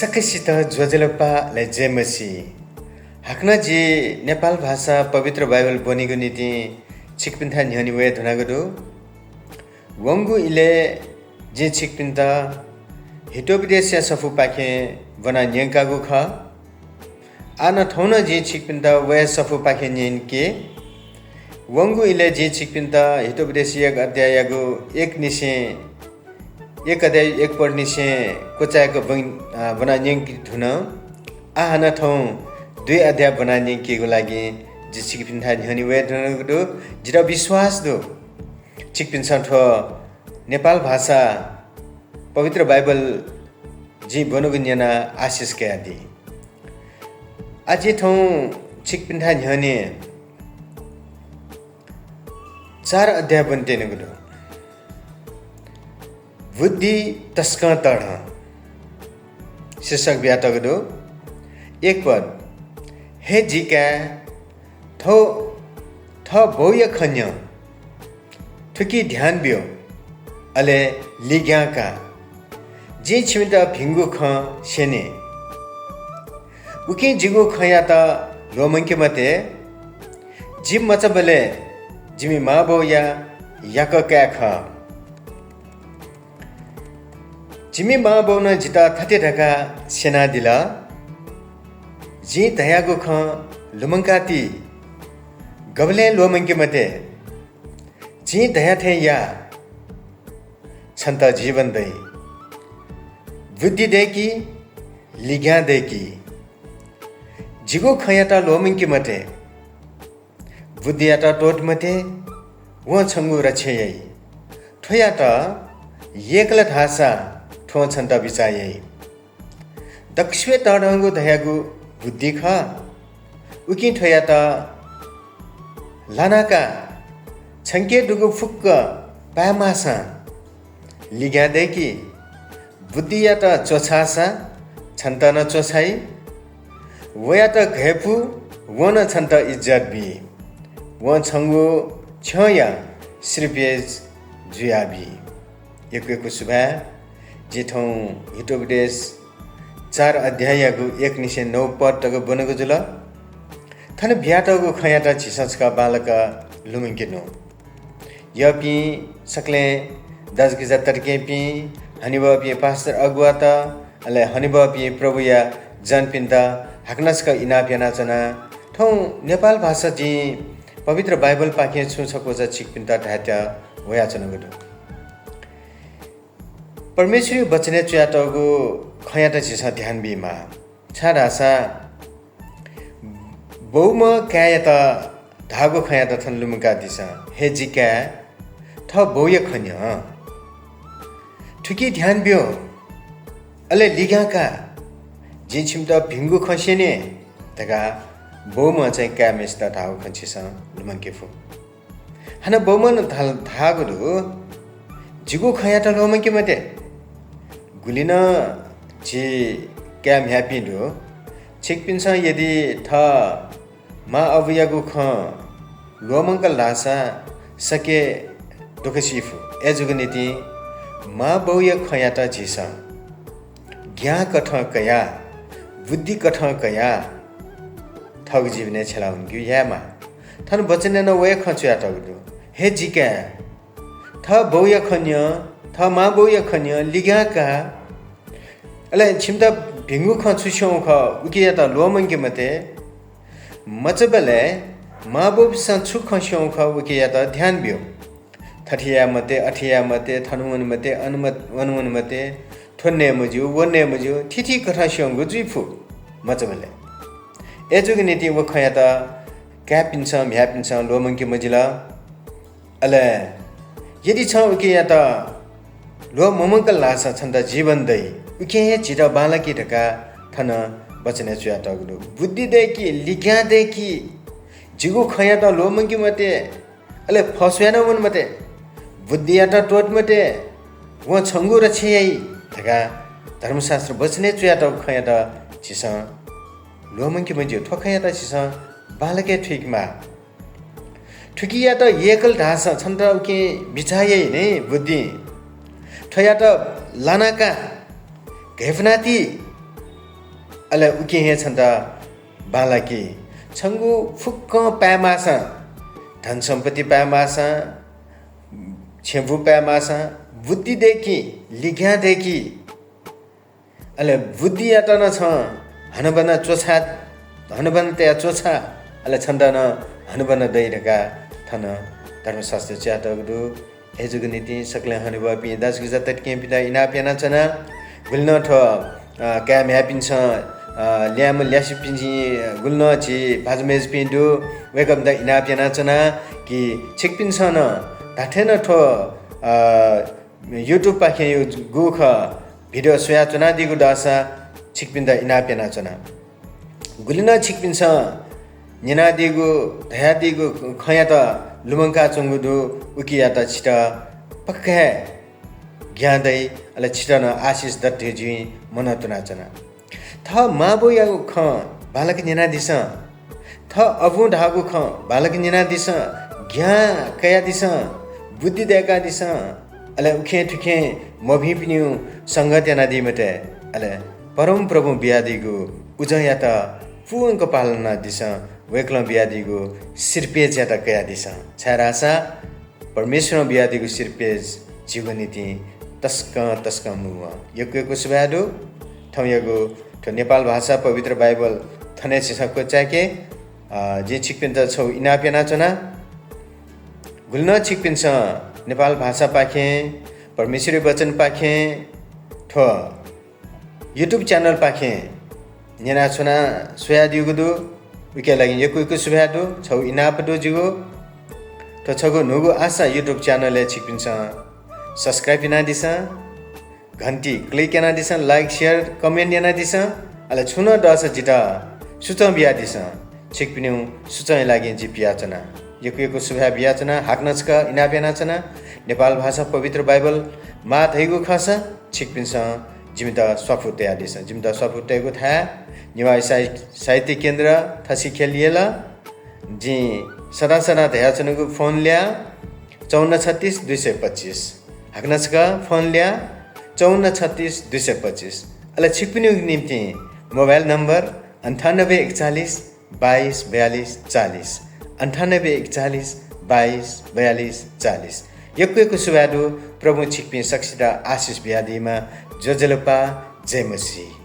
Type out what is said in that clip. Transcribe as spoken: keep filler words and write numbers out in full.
सकसित ज्वजलपा, अले जय मसीह। हाकनं जि नेपाल भाषा पवित्र बाइबल ब्वनेगु निंतिं छिकपिन्थाय् न्ह्यःने वये धुनागु दु। वंगु इलय् जिं छिकपिन्त हितोपदेशया सफूपाखें ब्वना न्यंकागु खः। आः नं थौं नं जिं छिकपिन्त वया सफूपाखें न्यंके। वंगु इलय् जिं छिकपिन्त हितोपदेश एक अध्याययागु एक निसें, एक अध्याय एक पदनिसें क्वचाय्क ब्वं-, अ, ब्वना न्यंके धुन। आः हानं थौं दुई अध्याय ब्वना न्यंकेगु लागि जि छिकपिन्थाय् न्ह्यःने वये धुनागु दु। जितः विश्वास दु, छिकपिन्सं थ्व नेपाल भाषा पवित्र बाइबल जिं ब्वनागु न्यनाः आशिष कयादी। आः जिं थौं छिकपिन्थाय् न्ह्यःने चार अध्याय ब्वने त्यनागु दु। बुद्धि तसकं तःधं शीर्षक बियातःगु दु। एक पद, हे जि काय्, थः, थः बौया खँ न्यँ, थुकी ध्यान ब्यु, अले लिग्यां का। जिं छिमित भिंगु खँ स्यने। उकिं जिगु खँयात ल्वःमंके मते। जि मचाबलय् जिमि मांबौया याकः काय् खः। जिमि मांबौनं जितः थथे धकाः स्यनादिल, जिं धयागु खँ लुमंका ति, गबलें ल्वःमंके मते। जिं धया थें या, छन्त जीवन दइ। बुद्धि दय्कि, लिग्यां दय्कि। जिगु खँयात ल्वःमंके मते। बुद्धियात त्वःते मते, वं छंगु रक्षा याइ। थ्वयात यय्कल धाःसा थ्वं छन्त बिचाः याइ। दक्वसिबय् तःधंगु धयागु बुद्धि खः। उकिं थ्वयात लानाका, छंके दुगु फुक्क पायेमाःसां लिग्यां दय्कि। बुद्धियात च्वछाःसा छन्त नं च्वछाइ। वयात घय्पु, वं नं छन्त इज्जत बी। वं छंगु छ्यंया श्रीपेच जुयाबी। यक्व यक्व सुभाय्। जिं थौं हितोपदेश चार अध्याययागु एक निसें नौ पद तक ब्वनागु जुल। थन बियातःगु खँयात झीसं छकः बांलाक लुमंकेनु। यःपिं सकलें दाजुकिजा तताकेहेँपिं, हनेबहःपिं पास्टर अगुवात, अले हनेबहःपिं प्रभुया जनपिन्त हाकनं छकः इनाप यानाच्वना। थौं नेपाल भाषा जिं पवित्र बाइबलपाखें छुं छकूचा छिकपिन्त धायेत वयाच्वनागु दु। परमेश्वरया वचनय् च्वयातःगु खँयात झीसं ध्यान बीमाः, छाय्धाःसा बौम्ह काय्‌यात धाःगु खँयात थन लुमंकादिसँ, हे जि काय्, थः बौया खँ न्यँ। थुकी ध्यान ब्यु, अले लिग्यां का, जिं छिमित भिंगु खँ स्यने धकाः बौम्हं चाहिँ काय्‌म्हय्‌सित धाःगु खँ झीसं लुमंके फु। हानं बौम्हं नं धाल-, धाःगु दु, जिगु खँयात ल्वःमंके मते। गुलि नं झी काय् म्ह्याय्‌पिं दु, छिकपिन्सं यदि थः मां अबुयागु खँ ल्वःमंकल धाःसा सके दुःख सी फु। अय्‌जूगु निंतिं मां बौया खँयात झीसं ज्ञां कथं कयाः, बुद्धि कथं कयाः थःगु जीवनय् छ्यला वनेगु यायेमाः। थन वचनय् नं व हे खँ च्वयातःगु दु, हे जि काय्, थः बौया खँ न्यँ, थः मां बौया खँ न्यँ, लिग्यां का। अले छिमित भिंगु खँ छु स्यंगु खः, उकियात ल्वःमंके मते। मचाबलय् मां बौपिन्सं छु खँ स्यंगु खः, उकियात ध्यान ब्यु। थथे याये मते, अथे याये मते, थन वने मते, अन मत-, वन वने मते, थ्व नये मज्यू, व नये मज्यू, थीथी कथं स्यंगु जुइ फु मचाबलय्। अय्‌जूगु निंतिं व खँयात काय्‌पिन्सं, म्ह्याय्‌पिन्सं ल्वःमंके मजिल। अले यदि छं उकियात ल्वःमंमंकल धाःसा छन्त जीवन दइ, उकिं हे झीत बांलाकि धकाः थन वचनय् च्वयातःगु दु। बुद्धि दय्‌कि, लिग्यां दय्‌कि, जिगु खँयात ल्वःमंके मते, अले फस्व याना वने मते, बुद्धियात त्वःते मते, वं छंगु रक्षा याइ धकाः धर्मशास्त्र वचनय् च्वयातःगु खँयात झीसं ल्वःमंके मज्यू। थ्व खँयात झीसं बांलाक हे थुइकेमाः। थुकियात यय्‌कल धाःसा छन्त उकिं बिचाः याइ नि बुद्धिं। थ्वयात लानाका, घय्‌पुनाति, अले उकिं हे छन्त बांलाकि। छंगु फुक्कं पायेमाःसां, धन सम्पत्ति पायेमाःसां, छेँबुँ पायेमाःसां, बुद्धि दय्‌कि, लिग्याः दय्‌कि। अले बुद्धियात नं छं हनाबना च्वछा, हनाबना तया च्वछा, अले छन्त नं हनाबना दइ धकाः थन धर्मशास्त्र च्वयातःगु दु। अय्‌जूगु निंतिं सकलें हनेबहःपिं दाजुकिजा तताकेहेँपिन्त इनाप यानाच्वना। गुलि नं थ्व, अ, काय् म्ह्याय्‌पिन्सं, अ, ल्याय्म्ह ल्यासेपिं, गुलि नं झी भाजु मय्‌जुपिं दु, वय्‌कःपिन्त इनाप यानाच्वना कि छिकपिन्सं नं धात्थें नं थ्व, अ, YouTube पाखें यो गुगु खः video स्वयाच्वनादीगु दःसा छिकपिन्त इनाप यानाच्वना। गुलि नं छिकपिन्सं न्यनादीगु, धयादीगु खँयात लुमंकाच्वंगु दु, उकियात छितः पक्का हे ज्ञान दइ, अले छितः नं आशिष दत धइगु जिं मनंतुनाच्वना। थः मांबौयागु खँ बांलाक न्यनादिसँ। थः अबुं धाःगु खँ बांलाक न्यनादिसँ। ज्ञान कयादिसँ। बुद्धि दय्‌कादिसँ। अले उखें थुखें मभिंपिनिगु संगत यानादी मते। अले परमप्रभुं बियादीगु उजंयात पूवंक पालन यानादिसँ। वय्‌कलं बियादीगु सिरपेजयात कयादिसँ। छाय्‌धाःसा परमेश्वरं बियादीगु सिरपेज झीगु निंतिं तसकं, तसकं मू। यक्व यक्व सुभाय् दु। थौंयागु थ्व नेपाल भाषा पवित्र बाइबल थन हे झीसं क्वचाय्‌के, अ, जिं छिकपिन्त छगू इनाप यानाच्वना। गुलि नं छिकपिन्सं नेपाल भाषापाखें, परमेश्वरया वचनपाखें थ्व YouTube channel पाखें न्यनाच्वना स्वयादीगु दु, उकिया लागि यक्व यक्व सुभाय् दु, छगू इनाप दु जिगु। थ्व छगू न्हूगु आशा YouTube channel-य् छिकपिन्सं subscribe यानादिसँ, घन्टी click यानादिसँ, like, share, comment यानादिसँ। अले छुं नं दःसा जितः सुचं बियादिसँ। छिकपिनिगु सुचंया लागि जि पियाच्वना। यक्व यक्व सुभाय् बियाच्वना, हाकनं छकः इनाप यानाच्वना। नेपाल भाषा पवित्र बाइबल माः धइगु खःसा छिकपिन्सं जिमित स्वापू तयादिसँ। जिमित स्वापू तयेगु थाय् नेवाः साहि-, साहित्य केन्द्र, थसिखेल यल। जिं सदां सदां धयाच्वनागु फोन ल्याः, चौवन्न छत्तीस दुई सय पच्चीस। हाकनं छकः फोन ल्याः, चौवन्न छत्तीस दुई सय पच्चीस। अले छिकपिनिगु निंतिं मोबाइल नम्बर अन्ठानब्बे एकचालिस बाइस बयालिस चालिस, अन्ठानब्बे एकचालिस बाइस बयालिस चालिस। यक्व यक्व सुभाय् दु। प्रभुं छिकपिं सकसित आशिष बियादीमा। ज्वजलपा, जय मसीह।